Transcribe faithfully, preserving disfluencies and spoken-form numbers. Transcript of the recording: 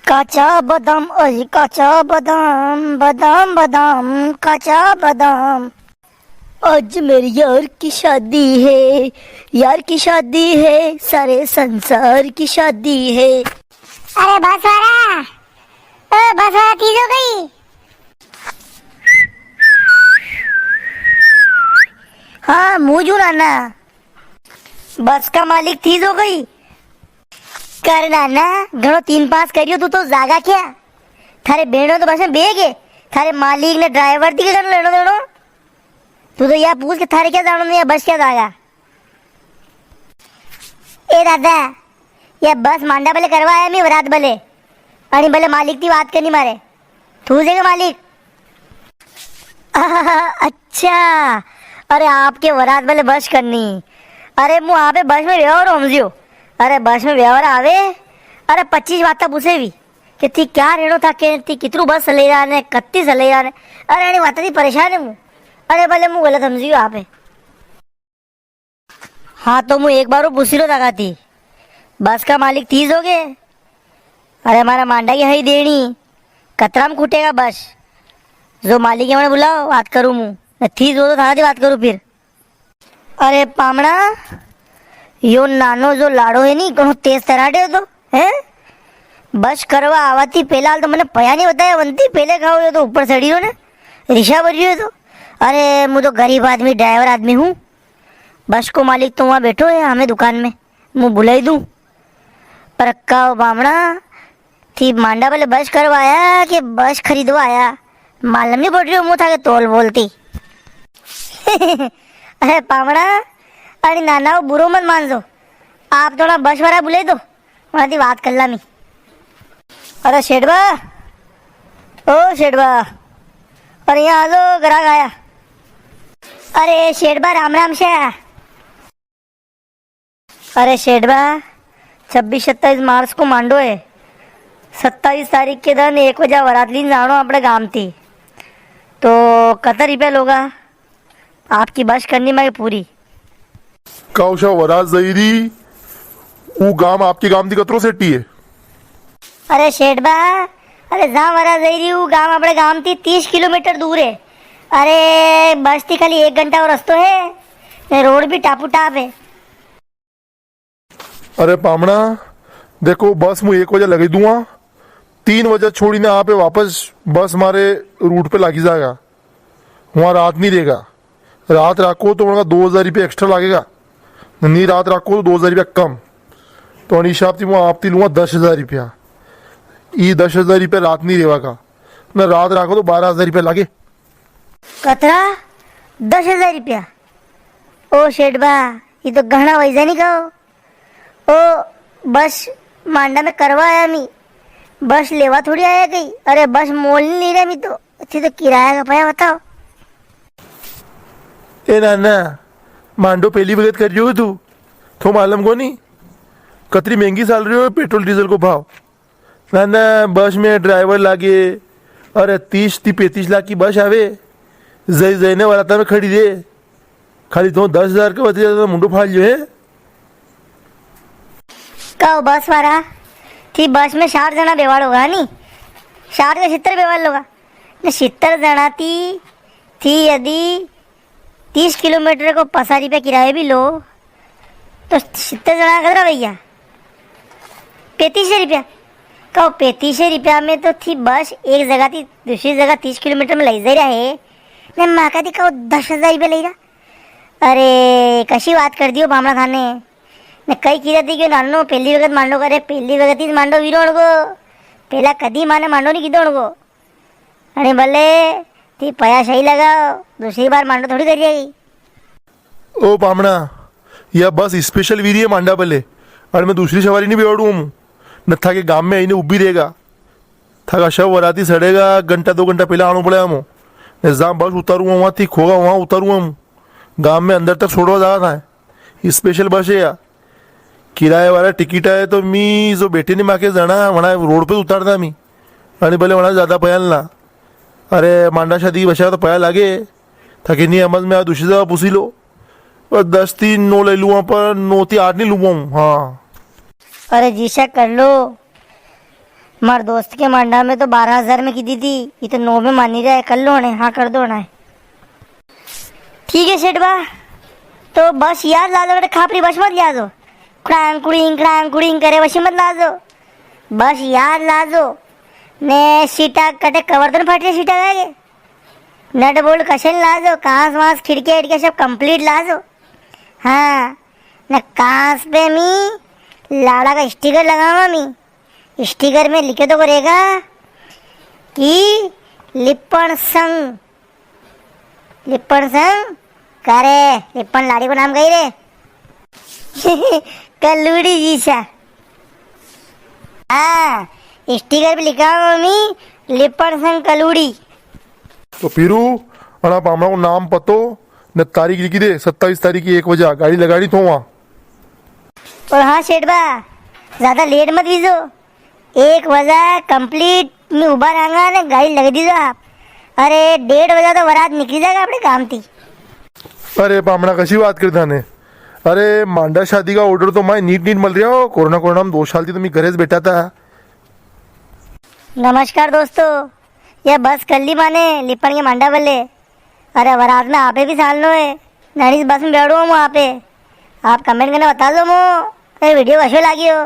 काचा बादाम, ओए काचा बादाम, बादाम, बादाम, काचा बादाम। आज मेरे यार की शादी है, यार की शादी है, सारे संसार की शादी है। अरे बस वाला, ओ बस वाला, थी जो गई। हाँ, मूं ज हूँ नाना। बस का मालिक थी जो गई। कर नाना, घणो तीन पास करियो, तू तो जागा क्या? थारे बेणो तो बस में बेग है, थारे मालिक ने ड्राइवर थी के घणो लेणो देणो। तू तो या पूछ के थारे क्या जाणो ने या बस क्या जागा। ए दादा, या बस मांडा बले करवा आया, मी वरात बले। अणी बले मालिक थी बात करनी मारे। तू जे के मालिक? अच्छा, अरे आपके वरात बले बस करनी। अरे मूं आपे बस में व्यवहार हमजियो। अरे बस में व्यवहार आवे। अरे पच्चीस बात पूछे भी कि थी क्या रेणो था, के थी कितरू बस चले रहा ने, कत्ती चले रहा ने। अरे अणी बात थी परेशान है मूं। अरे भले मूं गलत हमजियो आपे। हाँ, तो मूं एक बार वो पूछी लो तका थी, बस का मालिक थी जो के? अरे, मारा मांडा की हई देणी, कतरा में खुटेगा बस? जो मालिक है, वणे बुलाओ, बात करूँ मूं। न थी जो तो थारा थी बात करूँ फिर। अरे पामणा, यो नानो जो लाड़ो है नी, घणो तेज तराटे तो। हैं? बस करवा आवा थी पेला हाल तो मने पया नी बताया, वंती पेले खाओ, यो तो ऊपर चढ़ी रह्यो ने, रिशा भरी रह्यो तो। अरे, मूं तो गरीब आदमी, ड्राइवर आदमी हूँ। बस को मालिक तो वहाँ बैठो है, हमें दुकान में, मूं बुलाई दूँ। पर काओ बामणा, थी मांडा वाले बस करवा आया कि बस खरीदवा आया? मालूम नी पड़ रही हो, मूं थाके तोल बोलती। अरे पामणा, अरे नाना, वो बुरो मत मानजो। आप थोड़ा बस वाला बुलाई दो। वणाती बात कर ला मी। अरे सेठ बा, ओ सेठ बा, अरे यहाँ आ जाओ, ग्राहक आया। अरे सेठ बा, राम राम से। अरे सेठ बा, छब्बीस सत्ताईस मार्च को मांडो है। सत्ताईस तारीख के दिन एक बजे वरात लीन जाणो आपणे गाम थी। तो कतरा रुपया लोगा? आपकी बस करनी मारे पूरी। काउशा वरात जईरी, ऊ गाम आपके गाम थी कतरो सेटी है? अरे सेठ बा, अरे जां वरात जईरी, ऊ गाम आपणे गाम थी तीस किलोमीटर दूर है। अरे बस थी खाली एक घंटा को रस्तो है, ने रोड भी टापू टाप है। अरे पामणा, देखो, बस मूं एक बजे लगई दूंगा, तीन बजे छोड़ी ने आपे वापस बस मारे रूट पे लागी जाएगा, वहाँ रात नी रेगा। रात राखो तो वणा दो हजार रुपया एक्स्ट्रा लागेगा, नी रात राखो तो दो हजार रुपया कम। तो अणी हिसाब थी मूं आपती लूंगा दस हजार रुपया। ई दस हजार रुपया रात नी रेवा का, ने रात राखो तो बारह हजार रुपया लागे। कतरा? दस हजार रुपया? ओ सेठ बा, ये तो घणा वई जा नी कहो। ओ, बस मांडा में करवा आया मी, बस लेवा थोड़ी आया कई। अरे बस मोल नी ली रया मी तो, अच्छी तो किराया का पया बताओ। ए नाना, मांडो पेली वगत कर रियो तू, थो मालूम कोनी कतरी महंगी साल रियो है पेट्रोल डीजल को भाव। ना, ना, बस में ड्राइवर लागे। अरे, तीस ती पैंतीस लाख की बस आवे, जई जई ने वराता में खड़ी रे। खाली तो दस हजार के बदले तो मुंडो फाड़ लियो है। कहो बस वाला, थी बस में साठ जना बेवाड़ोगा नी, साठ के सित्तर बेवाड़ लोगा। ने सित्तर जना थी, थी यदि तीस किलोमीटर को पचास रुपया किराया भी लो, तो सित्तर जना कतरा भैया? पैंतीस सौ रुपया। कहो, पैंतीस सौ रुपया में तो थी बस एक जगह थी दूसरी जगह तीस किलोमीटर में लई जा रहा है, ने माका थी कहो दस हजार रुपया लई रहा। अरे, कशी बात कर दियो बामणा थाने। ने कई कीधा थी क्यों नानो, पहली वक्त मांडो करे, पहली वक्त ही मांडो वीरो उनको। पहला कदी माने मांडो नहीं कीधो उनको। अरे भले, ती पया सही लगाओ, दूसरी बार मांडो थोड़ी कर जाएगी। ओ पामणा, या बस स्पेशल वीरी है मांडा भले, अरे मैं दूसरी सवारी नहीं बेवाड़ू हूँ, न थाके गाम में आईने उबी रहेगा। थाका शव वराती सड़ेगा, घंटा दो घंटा पहले आणो पड़े हमो। ने जहाँ बस उतारू हूँ, वहाँ थी खोगा, वहाँ उतारू हूँ। गाम में अंदर तक छोड़वा जागा था। स्पेशल बस है या। किराए वाला टिकट है तो मी जो बैठे नी माके जाना, वणा रोड पे उतारता मी। अरे भले वणा ज्यादा पया ना। अरे मांडा शादी की बसा तो पया लागे। थाके नी समझ में आ, दूसरी जगह पूछी लो। पर दस ती नौ ले लूँगा, पर नौ ती आठ नी लूँगा हूँ। हाँ। अरे जीसा कर लो। मार दोस्त के मांडा में तो बारह हजार में की दी थी, ये तो नौ में मानी रहा है, कर लो ने, हाँ कर दो ना। ठीक है सेठ बा, तो बस याद लाजो, बेटा खापरी बस मत लाजो, कुड़ांग कुड़िंग कुड़ांग कुड़िंग करे वशी मत लाजो, बस याद लाजो। ने सीटा कटे कवर तो न फट रहे सीटा आगे, नट बोल्ट कसे न लाजो, कांच वांच खिड़किया खिड़किया सब कंप्लीट लाजो। हाँ, न कांच पे मी लाड़ा का स्टिकर लगावा मी, स्टिकर में लिखे तो करेगा कि लिपण संग, लिपण संग करे, लिपण लाड़ी को नाम कही रे। कलूड़ी जी सा। हाँ, स्टिकर पे लिखा हो मी लिपण संग कलूड़ी। तो फिरू अणा पामणा को नाम पतो ने तारीख लिखी दे, सत्तावीस तारीख की एक बजे गाड़ी लगाड़ी तो वहाँ। और हाँ सेठ बा, ज्यादा लेट मत वीजो, एक बजा कंप्लीट में उबा रहांगा ने गाड़ी लगा दीजो आप। अरे डेढ़ बजा तो वरात निकली जाएगा अपने काम थी। अरे पामणा कशी बात कर थाने। अरे मांडा शादी का ऑर्डर तो माए नीट नीट मिल रहा हो। कोरोना कोरोना में दो साल थी तो मैं घरे से बैठा था। नमस्कार दोस्तों, ये बस कर ली माने लिपण के मांडा बल्ले। अरे वरात में आपे भी सालनो है, नड़ी बस में बैठो हम आपे। आप कमेंट करने बता दो मो, ये वीडियो कशो लागियो।